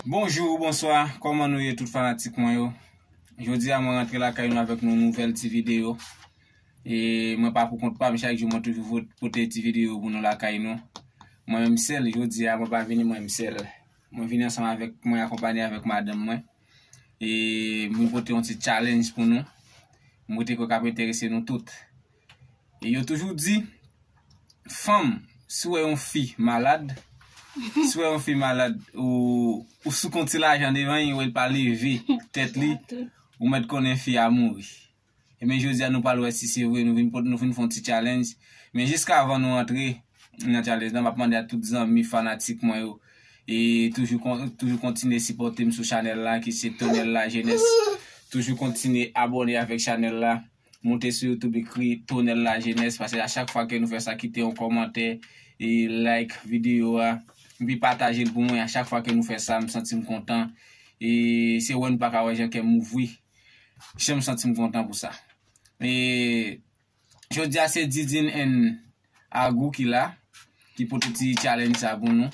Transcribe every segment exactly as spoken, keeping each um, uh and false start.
Bonjou, bonswa, kòman nou ye tout fanatik mwen yo? Jodi a mwen rantre lakay nou avèk yon nouvèl ti videyo. E mwen pa pou kont pa m, chak jou mwen toujou vo- pote ti videyo pou nou lakay nou. Mwen menm sèl, jodi a mwen pa vini mwen menm sèl. Mwen vini ansanm avèk, mwen akonpanye avèk madanm mwen. E mwen pote yon ti challenge pou nou. Mwen te kwè k ap enterese nou tout. E yo toujou di, fanm, si w wè yon fi malad, si w wè yon fi malad, ou, ou souk yon ti lajan devan l, ou wè l pa leve tèt li, ou mèt konnen fi a mouri. Ebyen, jodi a nou pral wè si se vre, nou vin pot- nou vin fè yon ti challenge. Men jiskavan nou antre nan challenge la, m ap mande a tout zanmi fanatik mwen yo, e toujou kon- toujou kontinye sipòte m sou chanèl la, ki se Tonel La Jeunesse. Toujou kontinye abòne avèk chanèl la. Moute sou YouTube, ekri Tonel La Jeunesse, paske a chak fwa ke nou fè sa, kite yon kòmantè, e like videyo a, epi pataje l pou mwen. A chak fwa ke nou fè sa, m santi m kontan. E se wè nou pa ka wè jan kè m ouvri. Jan m santi m kontan pou sa. E jodi a se Didin and Agou ki la, ki pote ti challenge sa pou nou.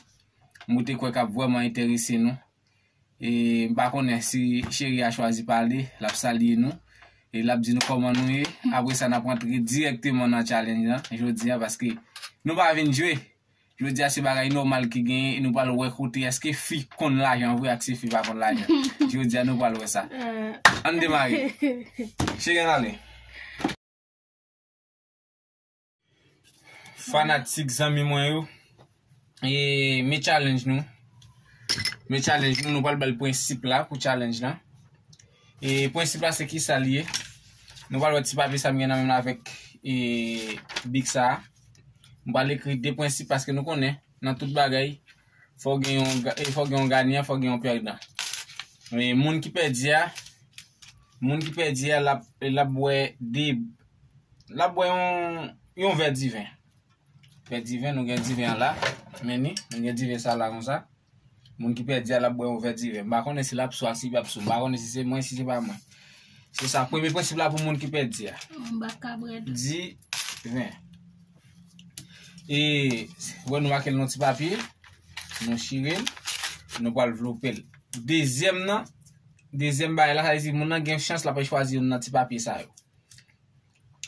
Mwen te kwè k ap vrèman enterese nou. E m pa konnen si cheri a chwazi pale, l ap salye nou. E l ap di nou kòman nou ye. Apre sa, n ap rantre dirèkteman nan challenge lan jodi a, paske nou pa vin jwe. Jodi a se bagay nòmal ki genyen, e nou pral wè kote èske fi konn lajan vre ak se fi pa konn lajan. Jodi a nou pral wè sa. Ann demare. Cheri, ann ale. Fanatik zanmi mwen yo, e men challenge nou. Men challenge nou, nou pral ba l prensip la pou challenge la. E prensip la se kisa l ye? Nou pral wè ti papye sa m gen nan men m avèk, e, bik sa. M pral ekri de prensip paske nou konnen, nan tout bagay, fò gen yon ga- e, fò gen yon ganyan, fò gen yon pèdan. E moun ki pèdi a, moun ki pèdi a, l ap, l ap bwè de, l ap bwè yon, yon vè diven. Vè diven, nou gen diven an la. Men ni, nou gen diven sa la konsa. Moun ki pèdi a, l ap bwè yon vè diven. M pa konnen si l ap sou ak si l p ap sou. M pa konnen si se mwen, si se pa mwen. Se sa, premye prensip la pou moun ki pèdi a. M pa ka bwè dlo. Diven. E, wè nou make l nan ti papye. Nou chire l. Nou pral vlope l. Dezyèm nan, dezyèm bagay la, sa vle di moun nan gen chans l ap chwazi youn nan ti papye sa yo.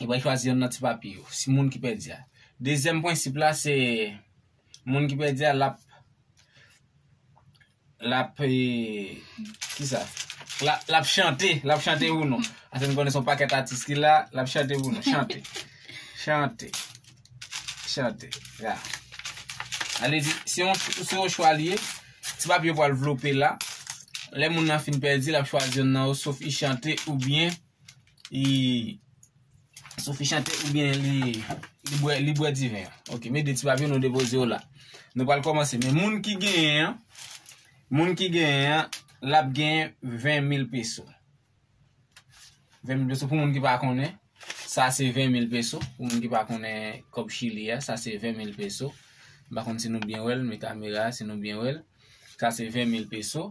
Li pral chwazi youn nan ti papye yo. Si moun ki pèdi a. Dezyèm prensip la, se moun ki pèdi a, l ap, l ap, e, kisa? L ap, l ap chante, l ap chante pou nou. Paske nou konnen se yon pakèt atis ki la, l ap chante pou nou. Chante. Chante. Chante. Ya. Ale di, se yon, se yon chwa li ye. Ti papye yo pral vlope la. Lè moun nan fin pèdi, l ap chwazi youn nan yo, sof li chante oubyen li, sof li chante oubyen li, li bwè, li bwè diven an. Ok, men de ti papye nou depoze yo la. Nou pral kòmanse. Men moun ki genyen an, moun ki genyen an, l ap genyen ven mil peso. Ven mil peso pou moun ki pa konnen, sa se ven mil peso. Pou moun ki pa konnen kòb Chili a, sa se ven mil peso. M pa konn si nou byen wè l, men kamera a, si nou byen wè l. Sa se ven mil peso.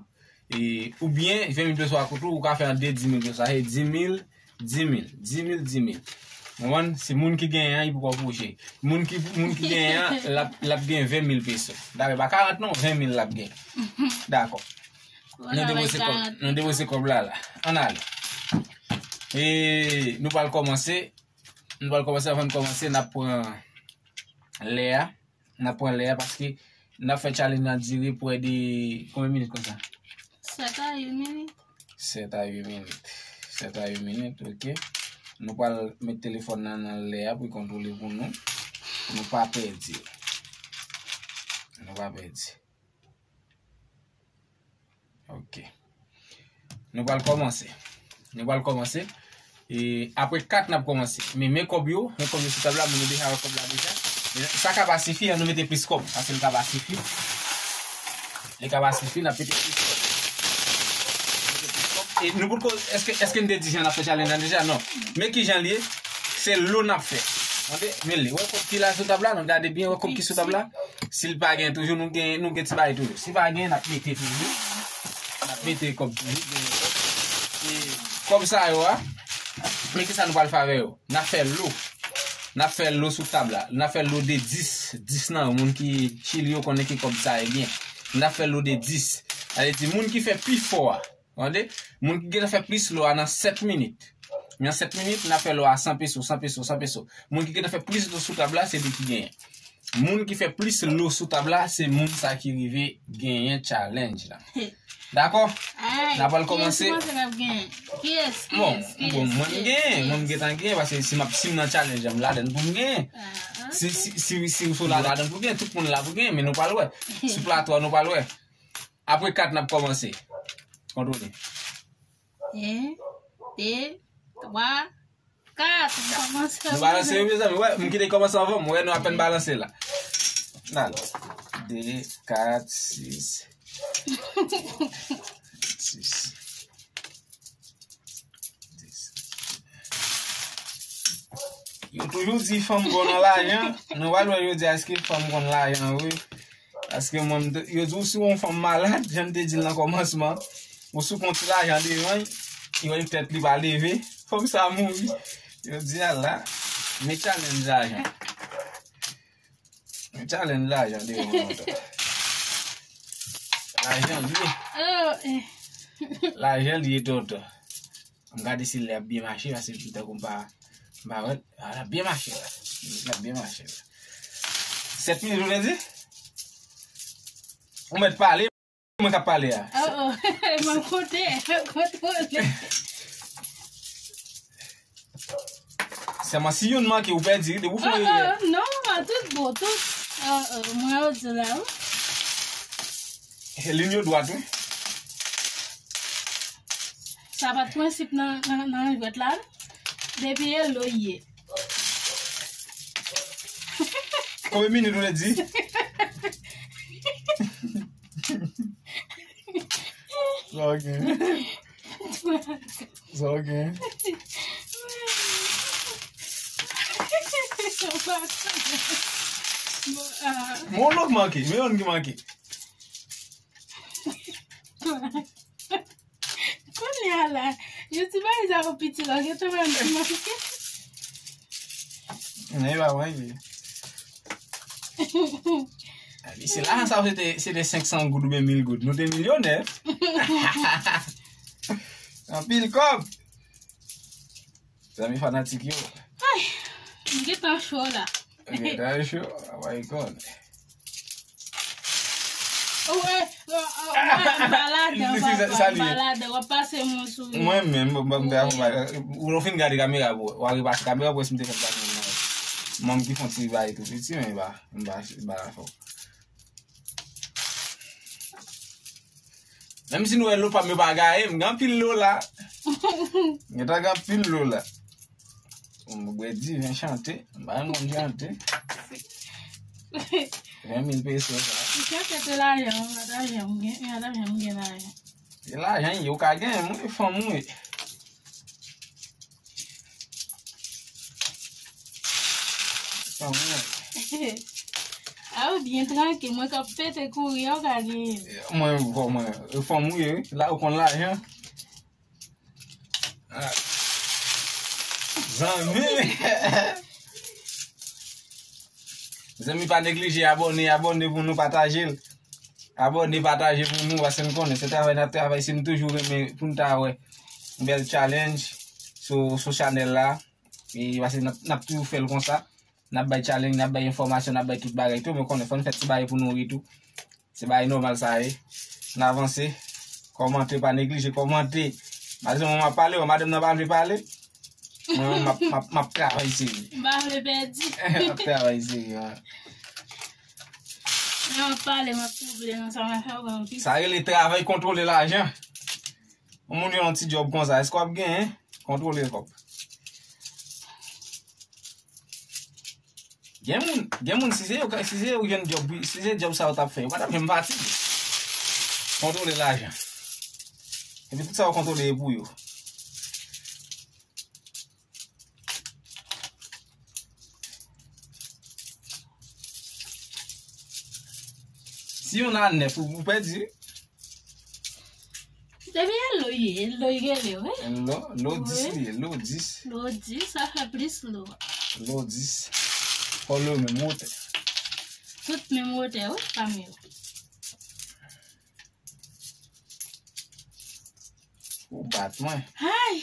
E, oubyen, ven mil peso a kout ou, ou ka fè an de di mil peso. Sa se di mil, di mil, di mil, di mil. Konprann? Se moun ki genyen an, li poko pwoche. Moun ki, moun ki genyen an, l ap, l ap gen ven mil peso. Dakò, pa karant non, ven mil l ap gen. Dakò. Nou depoze kòb, nou depoze kòb la la. Ann ale. E nou pral kòmanse. Nou pral kòmanse, anvan n kòmanse, n ap pran lè a. N ap pran lè a paske n ap fè challenge lan dire prè de konbyen minit konsa? Sèt a uit minit. Sèt a uit minit. Sèt a uit minit, ok. Nou pral met telefòn nan nan lè a pou l kontwole pou nou. Pou nou pa pèdi. Nou pa pèdi. Ok. Nou pral kòmanse. Nou pral kòmanse. E apre kat, n ap kòmanse. Men, men kòb yo, men kòb yo sou tab la, moun yo deja wè kòb la deja. Men sa ka pa sifi, ann nou mete plis kòb, paske l ka pa sifi. Li ka pa sifi, n ap mete plis kòb. Mete plis kòb. E nou potko, èske, èske n te di jan n ap fè challenge lan deja? Non. Men ki jan l ye, se lo n ap fè. Tande, men li. Wè kòb ki la sou tab la, nou gade byen, wè kòb ki sou tab la. Si l pa gen toujou, nou gen, nou gen ti bagay toujou. Si pa gen, n ap mete toujou. N ap mete kòb toujou, gen kòb. E kòb sa yo a, men kisa nou pral fè avè yo? N ap fè lo. N ap fè lo sou tab la. N ap fè lo de dis. Dis nan yo, moun ki Chili yo konnen ki kòb sa ye byen. N ap fè lo de dis. Sa vle di, moun ki fè pi fò a, tande, moun ki gentan fè plis lo a nan sèt minit. Men an sèt minit, n ap fè lo a san peso, san peso, san peso. Moun ki gentan fè plis lo sou tab la, se li ki genyen. Moun ki fè plis lo sou tab la, se moun sa ki rive genyen challenge la. Dakò? N ap al kòmanse. Kiyès ki ap genyen? Kiyès? Bon, kiyès? Kiyès? Bon, mwen m genyen, mwen m gentan genyen, paske si m ap, si m nan challenge, m ladann pou m genyen. Ah, ah. Si, si, si, si w sou la, ladann pou w genyen, tout moun la pou genyen, men nou pral wè. Sou plato a, nou pral wè. Apre kat, n ap kòmanse. Kontwole. En, de, twa, kat. M kòmanse. Nou balanse yo, mezanmi. Wè, m kite kòmanse anvan. M wè nou apèn balanse la. Nan. De, kat, sis. Sis. Dis. Yo toujou di fanm bon nan lajan. Nou pral wè yo di èske fanm konn lajan vre. Paske mwen, m te- yo di w si w yon fanm malad, jan m te di l nan kòmansman, ou sou konn ti lajan devan, yo wè tèt li pa leve, fanm sa mouri. Yo di, ala, men challenge lajan. Men challenge lajan devan lontan. Lajan l ye. Oh, eh. Lajan l ye tonton. M gade si l ap byen mache, paske m tankou m pa, m pa wè l. A, l ap byen mache la. L ap byen mache la. Sèt minit, ou te di? Ou mèt pale, mwen k ap pale a. Oh, oh. Mwen konte, kontwole. Sèlman si youn manke, ou pèdi, depi ou fè yon erè. Oh, oh, non, tout bon, tout. Oh, oh, mwen yo di la, wi. E, liy yo dwat, wi. Sa pa t prensip nan, nan, nan jwèt la, non? Depi e lo ye. Konbyen minit ou te di? Sa w gen? Sa w gen? Bon, ah. Men yon lòt manke, men yon ki manke. Kounye a la, yo ti bagay sa yo piti la, gentan wè m ti manke. Men e pa mwen ki. Abi, se lajan sa yo se te, se te senk san goud oubyen mil goud. Nou te milyonè. Anpil kòb. Zanmi fanatik yo. Ay, m gentan cho la. Gentan cho, a w konn. Ou wè, ou wè, ou wè, m pa ladan, papa, m pa ladan, w ap pase mwen sou. Mwen menm, m, m, m, ou fin gade kamera, bro. W a repase kamera, bro, si m te fè sa menm. Manm ki fon ti bagay tou piti, men ba, m ba, ba la fò. Menm si nou wè lo pa m yo pa gaye, m gen anpil lo la. Gentan gen anpil lo la. Mwen bwè diven chante, m pa renmen konn chante. Ven mil peso sa. M chante se lajan, m pa ta janm gen, m pa ta janm gen lajan. Se lajan, yo ka gen, mwen fanm mwen. Fanm mwen. A ou byen trankil, mwen k ap pete kouri a, ou ka genyen. Mwen, bon, mwen, fanm mwen, la ou konn lajan. Ah. Zanmi. Zanmi, pa neglije abòne, abòne pou nou, pataje l. Abòne, pataje pou nou, paske n konnen se travay n ap travay, se n toujou renmen pou n ta wè bèl challenge sou, sou chanèl la. E paske n ap, n ap toujou fè l konsa. N ap bay challenge, n ap bay enfòmasyon, n ap bay tout bagay tou, men konnen fò n fè ti bagay pou nou ri tou. Se bagay nòmal sa ye. N avanse. Kòmante, pa neglije kòmante. Madanm mwen, m ap pale, madanm nan pa vle pale. Mwen, m ap, m ap, m ap travay serye. M pa vle pèdi. M ap travay serye, wi. Lè m ap pale, m ap twouble nan sa m ap fè, w konn ki. Sa rele travay kontwole lajan. Yon moun gen yon ti djòb konsa, èske w ap genyen? Kontwole kòb. Gen moun, gen moun, si se yo, si se yo jwenn djòb, si se djòb sa yo t ap fè, yo pa t ap janm fatige. Kontwole lajan. Epi tout sa yo kontwole e pou yo. Si yon a nèf, ou, ou pèdi. Depi e lo ye, e lo ye rele, wi. Lo, lo dis li ye, lo dis. Lo dis, sa fè plis lo. Lo dis. Fò lo menm wotè. Tout menm wotè, wi, pa m yo. Ou bat mwen. Ay!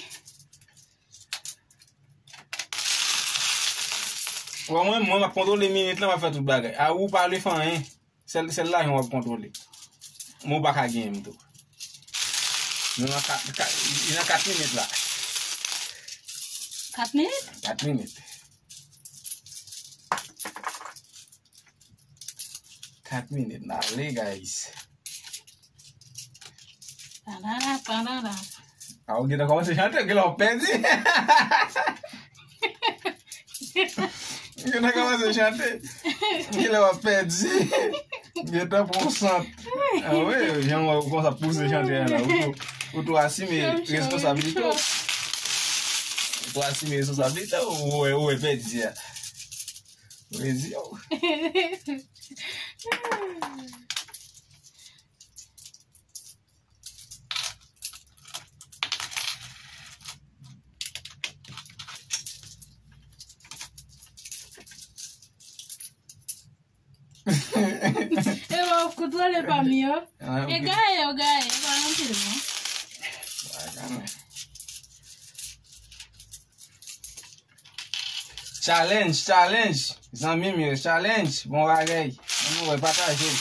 Bon, mwen, mwen, m ap kontwole minit la, m ap fè tout bagay. A ou pa vle fè anyen. Sèl, sèl lajan w ap kontwole. Men w pa ka genyen m tou. Nou nan kat, kat, li nan kat minit la. Kat minit? Kat minit. Kat minit, n ale, guys. Padada, padada. A, ou gentan kòmanse chante, genlè w ap pèdi. Gentan kòmanse chante. Genlè w ap pèdi. Gentan pran sant. A wi, jan w wè ou kòmanse ap pouse chante a la. Ou tou, ou tou asime responsablite w. Ou tou asime responsablite w, ou wè, ou wè pèdi a. Pèdi a. E w ap kontwole pa m yo. E gaye yo gaye, e pa anpil non. Challenge, challenge. Zanmi m yo, challenge. Bon bagay. Ann wè, pataje.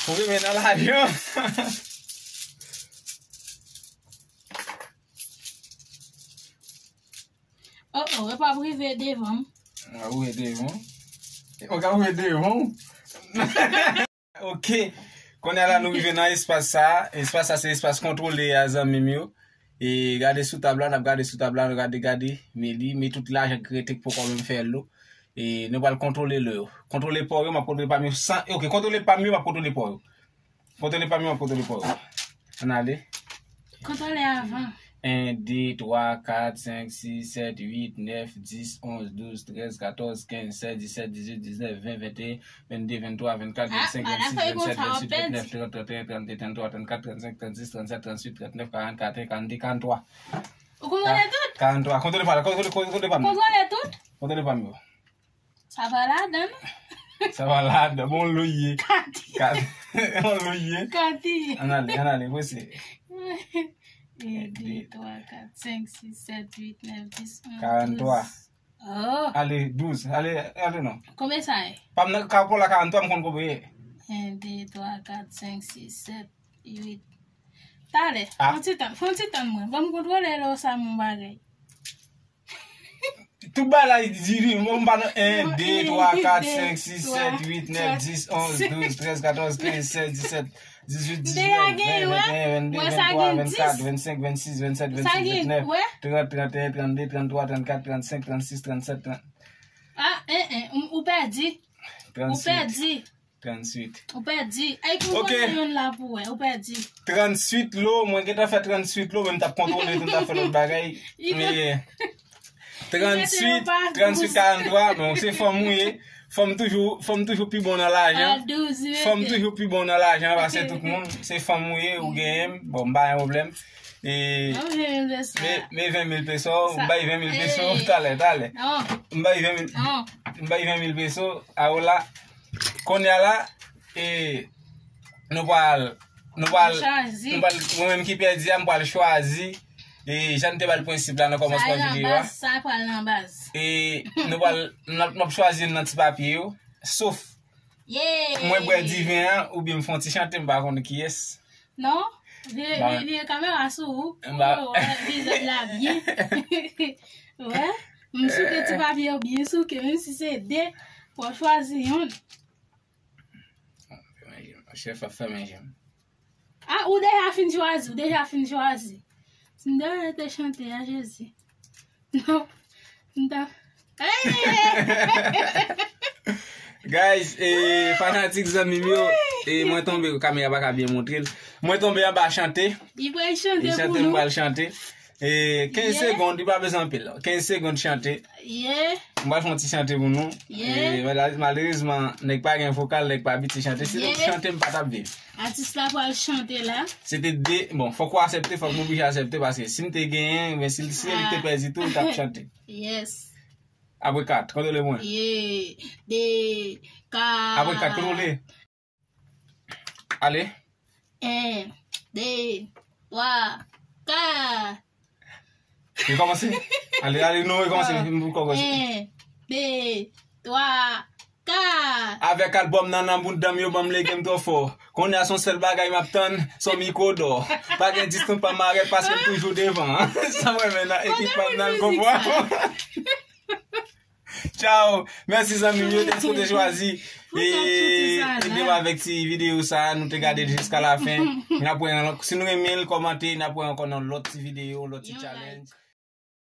Pou rive nan lajan. Oh, oh, e pa rive devan m. A, ou rive devan. Ou ka rive devan. Ok. Kounye a la, nou rive nan espas sa a. Espas sa, se espas kontwole a, zanmi m yo. E gade sou tab la, n ap gade sou tab la, nou gade, gade, men li, men tout lajan ki rete ki poko menm fè lo. E nou pral kontwole lo yo. Kontwole pa w yo, m ap kontwole pa m yo san, ok, kontwole pa m yo, m ap kontwole pa w yo. Kontwole pa m yo, m ap kontwole pa w yo. Ann ale. Kontwole avan. En, de, twa, kat, senk, sis, sèt, uit, nèf, dis, onz, douz, trèz, katòz, kenz, sèz, disèt, dizuit, diznèf, ven, venteyen, vennde, venntwa, vennkat, vennsenk, vennsis, vennsèt, vennwit, vennèf, trant, tranteyen, trannde, tranntwa, trannkat, trannsenk, trannsis, trannsèt, trannuit, trannèf, karant, katreventennèf, karannkat, karannde, karantwa. Ou kontwole tout? Karantwa. Kontwole pa, kontwole, kontwole pa m. Kontwole tout? Kontwole pa m yo. Sa pa ladan, non? Sa pa ladan. Bon, lo ye. Kati. Kati. Bon, lo ye. Kati. Ann ale, ann ale, prese. En, de, twa, kat, senk, sis, sèt, uit, nèf, dis, onz, douz. Karantwa. Oh. Ale, douz. Ale, ale, non. Konbyen sa ye? Pa m nan ka pou la karantwa, m konn konbyen ye. En, de, twa, kat, senk, sis, sèt, uit. Talè. Fon ti tan, fon ti tan mwen. Ban m kontwole lo sa, mon bagay. Tout bagay la, li di li, mwen m pa nan en, de, twa, kat, senk, sis, sèt, uit, nèf, dis, onz, douz, trèz, katòz, kenz, sèz, disèt, dizuit, diznèf, ven, venteyen, vennde, venntwa, vennkat, vennsenk, vennsis, vennsèt, vennwit, vennèf, trant, tranteyen, trannde, tranntwa, trannkat, trannsenk, trannsis, trannsèt, trann... Ah, en, en, ou pèdi. Ou pèdi. Trannuit. Ou pèdi. Ay, pou mwen youn la pou wè. Ou pèdi. Trannuit lo, mwen gentan fè trannuit lo, men m t ap kontwole tou, m t ap fè lòt bagay. Men trannuit, trannuit, karantwa, bon, se fanm ou ye. Fanm toujou, fanm toujou pi bon nan lajan. Fanm toujou pi bon nan lajan pase tout moun. Se fanm ou ye, ou genyen m. Bon, m pa gen pwoblèm. E, men, men ven mil peso, m bay ven mil peso, talè, talè. M bay ven mil, m bay ven mil peso, a w la. Kounye a la, e, nou pral, nou pral, nou pral, mwen menm ki pèdi a, m pral chwazi. E, jan n te ba l prensip la nan kòmansman videyo a. Sa pral nan baz. E, nou pral, n ap, n ap chwazi youn nan ti papye yo. Sof mwen bwè diven an, oubyen m fè yon ti chante, m pa konn kiyès. Non, vire, vire, vire kamera sou ou. Pou yo wè vizaj la byen. Wè, m souke ti papye yo byen souke, menm si se de, pou w chwazi youn. Chèf ap fèmen je m. Ah, ou deja fin chwazi, ou deja fin chwazi. Si m te rete chante a, Jezi. Non. M ta... Guys, e, fanatik zanmi m yo, e, mwen tonbe, kamera pa ka byen montre l. Mwen tonbe anba chante. Li pral chante pou nou. E chante m pral chante. E, kenz segonn, li pa bezwen anpil. Kenz segonn chante. Yeah. M pral fè yon ti chante pou nou. Yeah. E, malere-, malerezman, nèg pa gen vokal, nèg pa abitye chante. Si te pou chante, m pa t ap viv. Atis la pral chante la. Se te de, bon, fòk ou aksepte, fòk nou oblije aksepte, paske si m te genyen, men si, si li te pèdi tou, li t ap chante. Yes. Apre kat, kontwole mwen. Ye, de, kat. Apre kat, kontwole. Ale. En, de, twa, kat. Rekòmanse. Ale, ale, nou rekòmanse. M pou kòmanse. En, de, twa, kat. Avèk albòm nan nan boudam yo ban m legim twò fò. Kounye a se yon sèl bagay m ap tann, se yon mikwo dò. Pa gen distans pa m arèt paske m toujou devan. Sa m renmen nan ekip pa m nan l konpwa. Tchao. Mèsi zanmi m yo dèske w te chwazi. E ede m avèk ti videyo sa a, nou te gade l jiska lafen. N ap wè si nou renmen l, kòmante, n ap wè ankò nan lòt ti videyo, lòt ti challenge.